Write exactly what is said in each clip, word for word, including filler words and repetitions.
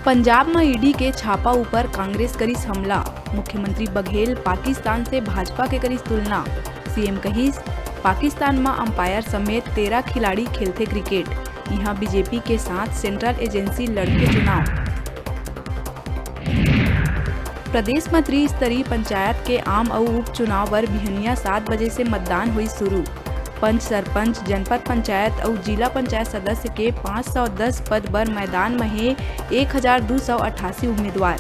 पंजाब म ईडी के छापा ऊपर कांग्रेस करिस हमला, मुख्यमंत्री बघेल पाकिस्तान से भाजपा के करिस तुलना। सीएम कहिस, पाकिस्तान म अंपायर समेत तेरह खिलाड़ी खेलथे क्रिकेट, इहां बीजेपी के साथ सेंट्रल एजेंसी लड़थे चुनाव। प्रदेश म त्रिस्तरीय पंचायत के आम अउ उपचुनाव बर बिहनिया सात बजे से मतदान होई शुरू। पंच, सरपंच, जनपद पंचायत अउ जिला पंचायत सदस्य के पाँच सौ दस पद बर मैदान म हे एक हजार दू सौ अट्ठासी उम्मीदवार।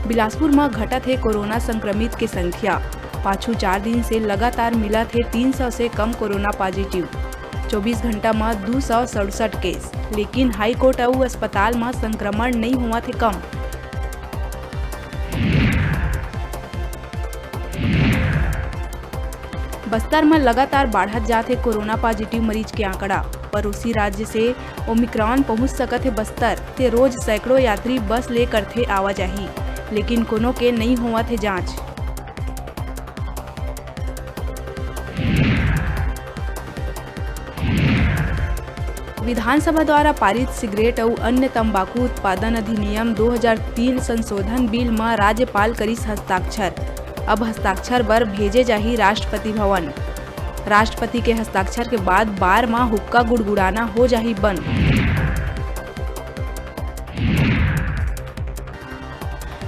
बिलासपुर म घटत हे कोरोना संक्रमित के संख्या। पाछू चार दिन से लगातार मिलत हे तीन सौ से कम कोरोना पॉजिटिव। चौबीस घंटा म दू सौ सड़सठ केस, लेकिन हाईकोर्ट अउ अस्पताल म संक्रमण नइ होवत हे कम। बस्तर म लगातार बाढ़त जात हे कोरोना पॉजिटिव मरीज के आंकड़ा। पड़ोसी राज्य से ओमिक्रॉन पहुंच सकत हे बस्तर, ते रोज सैकड़ों यात्री बस ले करथे आवाजाही, लेकिन कोनो के नइ होवत हे जांच। विधानसभा द्वारा पारित सिगरेट अउ अन्य तंबाकू उत्पादन अधिनियम दो हजार तीन संशोधन बिल म राज्यपाल करिस हस्ताक्षर। अब हस्ताक्षर बर भेजे जाही राष्ट्रपति भवन। राष्ट्रपति के हस्ताक्षर के बाद बार म हुक्का गुड़गुड़ाना हो जाही बंद।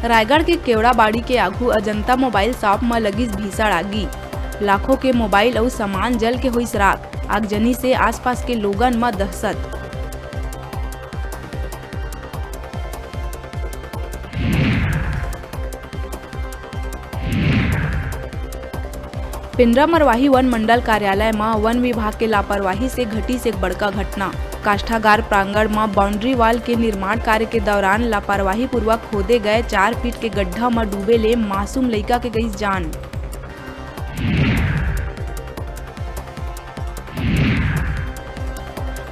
रायगढ़ के केवड़ाबाड़ी के आघू अजंता मोबाइल शॉप म लगिस भीषण आगी। लाखों के मोबाइल अउ सामान जल के होइस राख। आगजनी से आसपास के लोगन म दहशत। पेंड्रा मरवाही वन मंडल कार्यालय म वन विभाग के लापरवाही से घटिस एक बड़का घटना। काष्ठागार प्रांगण म बाउंड्री वॉल के निर्माण कार्य के दौरान लापरवाही पूर्वक खोदे गए चार फीट के गड्ढा म डूबे ले मासूम लइका के गइस जान।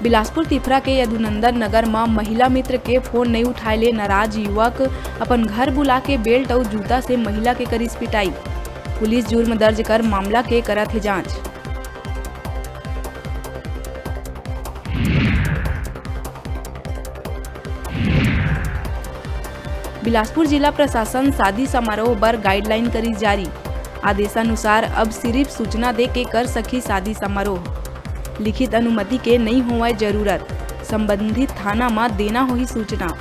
बिलासपुर तिफरा के यदुनंदन नगर म महिला मित्र के फोन नइ उठाए ले नाराज युवक अपन घर बुला के बेल्ट अउ जूता से महिला के करिस पिटाई। पुलिस जुर्म दर्ज कर मामला के करत हे जांच। बिलासपुर जिला प्रशासन शादी समारोह बर गाइडलाइन करिस जारी। आदेशानुसार अब सिरिफ सूचना दे के कर सकही शादी समारोह। लिखित अनुमति के नइ होवय जरूरत। संबंधित थाना म देना होही सूचना।